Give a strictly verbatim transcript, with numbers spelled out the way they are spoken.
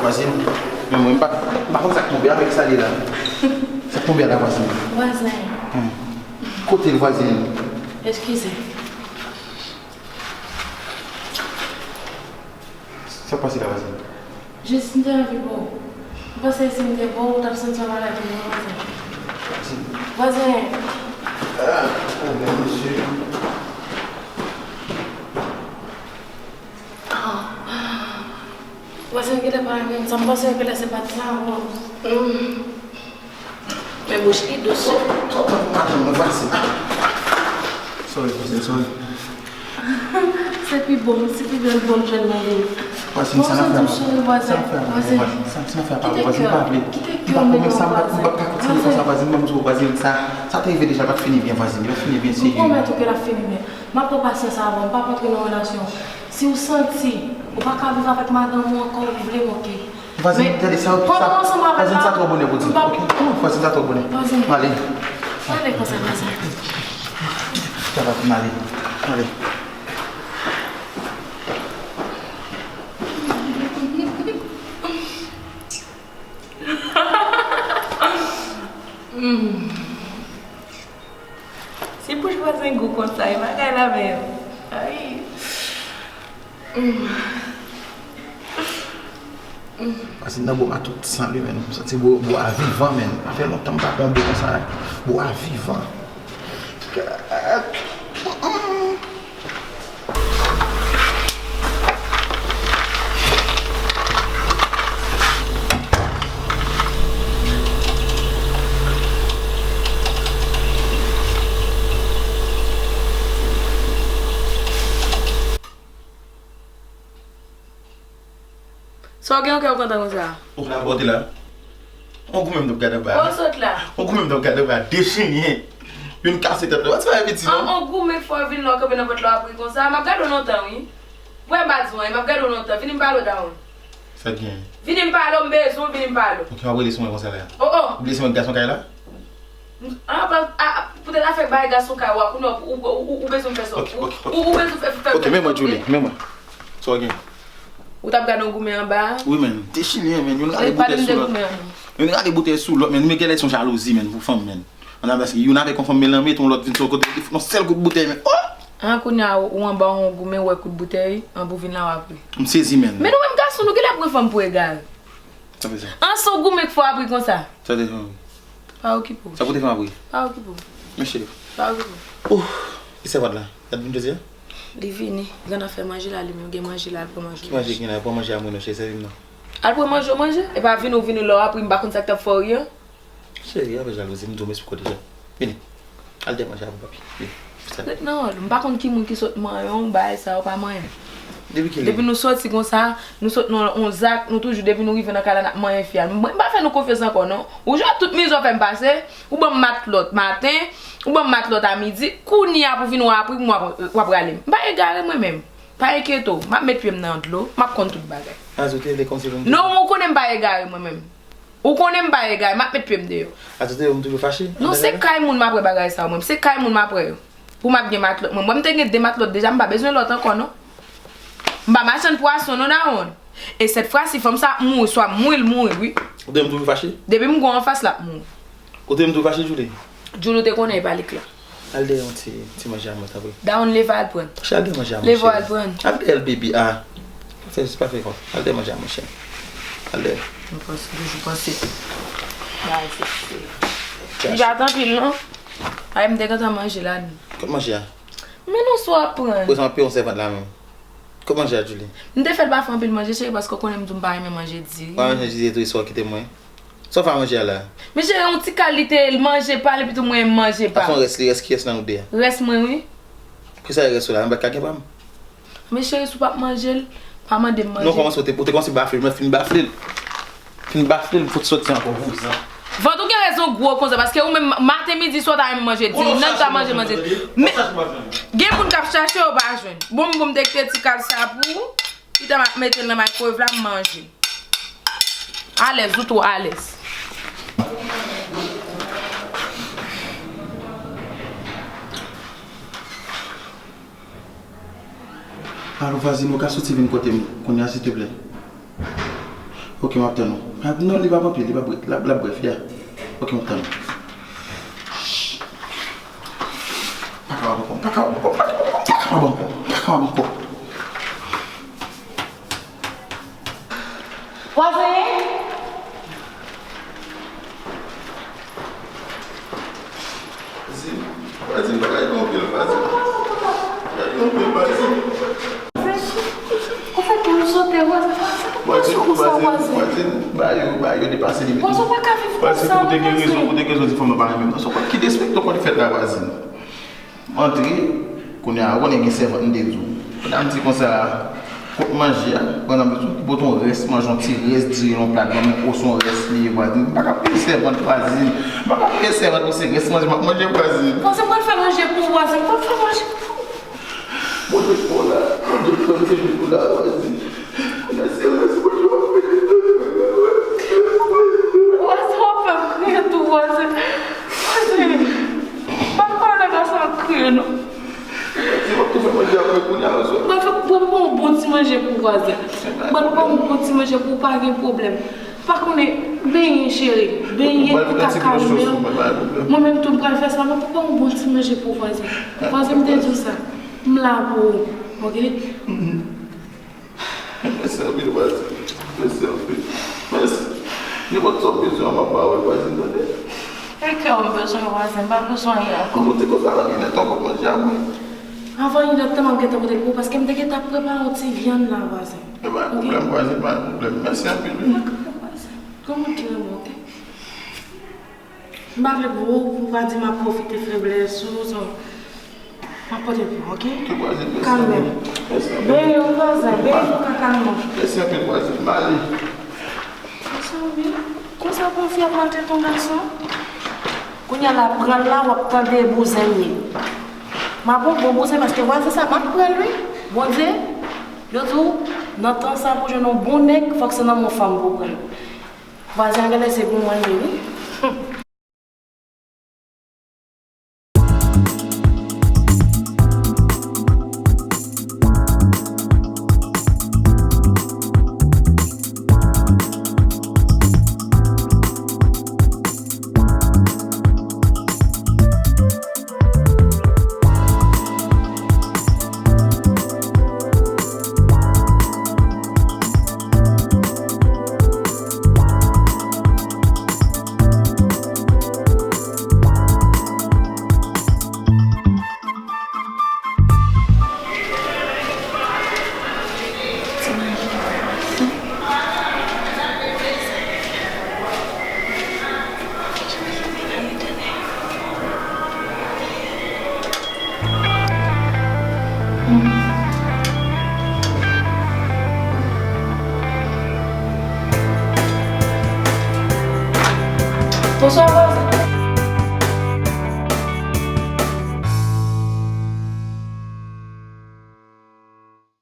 Vwazin, men mwen, m pa, m pa konn sa k tonbe avèk sa li la. Sa k tonbe a la, vwazin? Vwazen. Hmm. Kote l, vwazin? Eskize. Sa k pase la, vwazin? Jis, m te anvi bo w. M panse si m te bo w, ou t ap santi w malad, non, vwazen. Vwazen. Ah, oh, men, mesye. Ah. Vwazen, genlè pa renmen sa. M panse genlè se pa sa, bon. Mm. Men bouch li dous. Sorry, vwazen, sorry. Se pi bon, se pi bèl bon jèn nan vini. Vwazen, sa n ap fè a pa bon. Sa n ap fè a pa bon, vwazen, m pa vle. M pa konprann sa, m pa, m pa ka kontinye konsa, vwazen, ban m di w, vwazen, sa, sa te rive deja, l pa t fini byen, vwazen, li pa t fini byen, serye. M pwomèt ou ke l ap fini byen. M ap pran pasyans avè w, m p ap antre nan relasyon. Si w santi ou pa ka viv avèk madanm ou ankò, ou vle m, oke. Vwazen, gade sa, sa, vwazen, sa twò bonè pou di. Oke? Non, vwazen, sa twò bonè. Vwazen. M ale. Ale konsa, vwazen. Sa va, m ale. M ale. Mm. Si bouch vwazen gou konsa, e bagay la menm. Ay. Mm. Mm. Vwazen nan bo m a tout san li, menn. M santi bo, bo a vivan, menn. Sa fè lontan m pa pran bo konsa. Bo a vivan. Gad. Mm. Sa w gen yon kè w kontan konsa? Ou la bòte la. On goumen m t ap gade anba. Ou sot la. On goumen m t ap gade anba, dechini. Youn kase tèt la. Ti bagay piti non. On goumen fò vin la w kanpe nan pòt la w ap ri konsa. M ap gade w lontan wi. Wè m pa di w anyen, m ap gade w lontan. Vini m pale w dawonn. Sa k gen? Vini m pale w, m bezwen w, vini m pale w. Ok, w ap rele sou mwen konsa la. Oh, oh. Ou blese mwen gason kay la? Ah, pa, ah, poutèt afè bay gason kay ou a, kounye a ou, ou, ou, ou bezwen fè sa. Ok, ok, ok. Ou, ou bezwen fè, fè, fè. Ok, men mwen, Julie, men mwen. Sa w gen? Ou t ap gade yon goumen anba a? Wi, men. Dechini, men. Youn rale boutèy sou lòt. Youn rale boutèy sou lòt, men. Men genlè se yon jalouzi, men, pou fanm, men. Ann a paske youn avèk yon fanm melanme, tou yon lòt vin sou kote, li fout yon sèl kout boutèy, men. Oh! Ah, kounye a, ou anba yon goumen, ou wè kout boutèy, an pou vin la w ap ri. M sezi, men. Men nou menm gason, nou genlè pran fanm pou egare. Sa fè sa. An se yon goumen k fè w ap ri konsa. Sa te fè m ri. Pa okipe w. Sa pou te fè m ap ri. Pa okipe w. Men cheri. Pa okipe w. Oh, e sèvant la? Gad vin jodi a? Li vini. Li konn ap fè manje la, li menm gen manje la, al pran manje. Ki manje ki gen la? Pran manje a mwen non, cheri, sèvi m non. Al pran manje w manje. E pa vini w vini la w ap ri, m pa konn sa k t ap fè w ri an. Cheri, anpil jalouzi, m di w m esplike w deja. Vini. Al dèyè manje a pou papi. Vini. Ret nan wòl ou. M pa konn ki moun ki sot manyen w, bagay sa yo pa manyen. Depi kilè? Depi nou sòti konsa, nou sot nan yon zak, nou toujou, depi nou rive nan kay la, n ap manyen fi a. Mwen, m pa fè nou konfyans ankò, non. Ou jwenn tout mizè w fè m pase, ou ban m matlòt maten, ou ban m matlòt a midi, kounye a pou vin w ap ri, w ap, w ap rale m. M pa egare mwen menm. Pa enkyete w, m ap met pye m nan dlo, m ap konn tout bagay. Azoute vle kòmsi pou m... Non, ou konnen m pa egare mwen menm. Ou konnen m pa egare, m ap met pye m deyò. Azoute yo, m toujou fache. Non, se kay moun m ap wè bagay sa yo, mwen. Se kay moun m ap wè yo. Pou m ap gen matlòt mwen. Mwen, m te gen de matlòt deja, m pa bezwen lòt ankò, non. M pa machann pwason, non, dawonn. E sèt fwa, si fanm sa ap mouri, swa m mouri, l mouri, wi. Ou te m toujou fache? Depi m gwo anfas, l ap mouri. Ou te m toujou fache, Julie? Julie, ou te konnen e pa li k la. Al dèyè yon ti, ti manje a mwen, tanpri. Dawonn, leve al pran. Monchè, al dèyè manje a mwen, cheri. Leve al pran. Al dèyè l, baby, ah. Pa fè, pa fè konsa. Al dèyè manje a mwen, cheri. Al dèyè. Mwen panse, toujou panse. Bagay se, se. Li pa t anpil, non. Ay, m te gentan manje la. Kot manje a? Men non, sa w ap pran. Ou sanble yon sèvant la menm. Kot manje a, Julie? M te fè l pa fè anpil manje, cheri, paske w konnen m di w m pa renmen manje diri. Pa manje diri tou, e sa w kite mwen. Sa w fè a manje a la? Men cheri, yon ti kal li te ye, l manje pa l, epi tou mwen m manje pa m. Sa se yon rès li, rès kiyès nan nou de a? Rès mwen, wi. Kisa e rès ou la? Mwen pa t ka gen pa m? Men cheri, si w p ap manje l, pa mande m manje. Non, kòmanse, ou te, ou te kòmanse bafle l, mwen fin bafle l. M bafle l fout soti ankò, vouzan. Vant ou gen rezon gwo konsa, paske ou menm maten, midi, swa w ta renmen manje di, nan ta manje, manje. Men, gen moun k ap chache, yo pa jwenn. Bon, bon, m te kite ti kal sa pou ou. Li ta m ap mete l nan microwave la, m manje. Alèz, ou twò alèz. Alo, vwazin, ou ka soti vin kote m kounye a, silteplè? Ok, m ap tann ou. Ah, non, li p ap anpil, li p ap, l ap, l ap brèf, ya. Ok, m ap tann ou. Shh. Pa kapab ankò, pa kapab ankò, pa kapab ankò, pa kapab ankò, pa kapab ankò. Vwazin! Vwazin, vwazin, bagay yo anpil, vwazin. Bagay yo anpil, vwazin. Ou fè kè m sote, vwazin. Vwazin, vwazin, vwazin, bagay yo, bagay yo depase limit. Vwazin, ou pa ka viv konsa, vwazin. Ou te gen rezon, ou te gen rezon di fanm nan pa renmen m. Non, se yon ki derespekte w konn fèt la, vwazin. M antre, kounye a, ou konnen gen sèvant, m te di w. Pandan m di konsa, kot manje a, pandan m di w, pote yon rès manje, yon ti rès diri nan yon plat, ban m, oswa yon rès li ye, vwazin. M pa ka peye sèvant, vwazin. M pa ka peye sèvant pou se rès manje m ap manje, vwazin. Vwazin, m pral fè manje pou ou, vwazin. M pral fè manje pou ou. Manje pou la, manje pou manje pou la, vwazin. Manje pou manje pou la, vwazin. Vwazin, w ap fè m kriye tou, vwazin. Vwazin, pa pale konsa, kriye non. Vwazin, w ap tou fè manje apre kounye a, vwazin. Mwen fè, mwen pran yon bon ti manje pou vwazin. Mwen pran yon bon ti manje pou ou, pa gen pwoblèm. Pa konnen, benyen, cheri. Benyen pou ka kalme w. Mwen menm tou, m pral fè sa. Mwen pran yon bon ti manje pou vwazin. Vwazin, m te di w sa. M la pou ou, oke? Mèsi anpil, vwazin. Mèsi anpil. Mèsi. Nenpòt sa w bezwen, m ap ba ou l, vwazin, tande? E kè w m bezwen, vwazin, m pa bezwen anyen ankò. Mwen te konsa la, gen lè tan pou manje a mwen. Avan inèdtan, m ap gentan pote l pou ou, paske m te gentan ap prepare yon ti vyann la, vwazin. E pa gen pwoblèm, vwazin, pa gen pwoblèm. Mèsi anpil, wi. Pa gen pwoblèm, vwazin. Gon moun ki renmen w, oke? M pa vle pou ou, pou w pa di m ap pwofite feblès ou, so, m ap pote l pou ou, oke? Ok, vwazin, mèsi anpil. Kalme w. Mèsi anpil. Benyen wi, vwazin, benyen pou w ka kalme w. Mèsi anpil, vwazin. M ale. Mèsi anpil. Konsa pou yon fi ap maltrete yon gason? Kounye a la, pran l la, w ap tande bouzen m ye. M ap yon bon bouzen, paske vwazin sa, m ap pran l, wi. Bondye, yo di w, nan tan sa, pou jwenn yon bon nèg, fòk se nan men yon fanm pou w pran l. Vwazin an genlè se pou mwen li ye, wi. Bonswa, vwazin.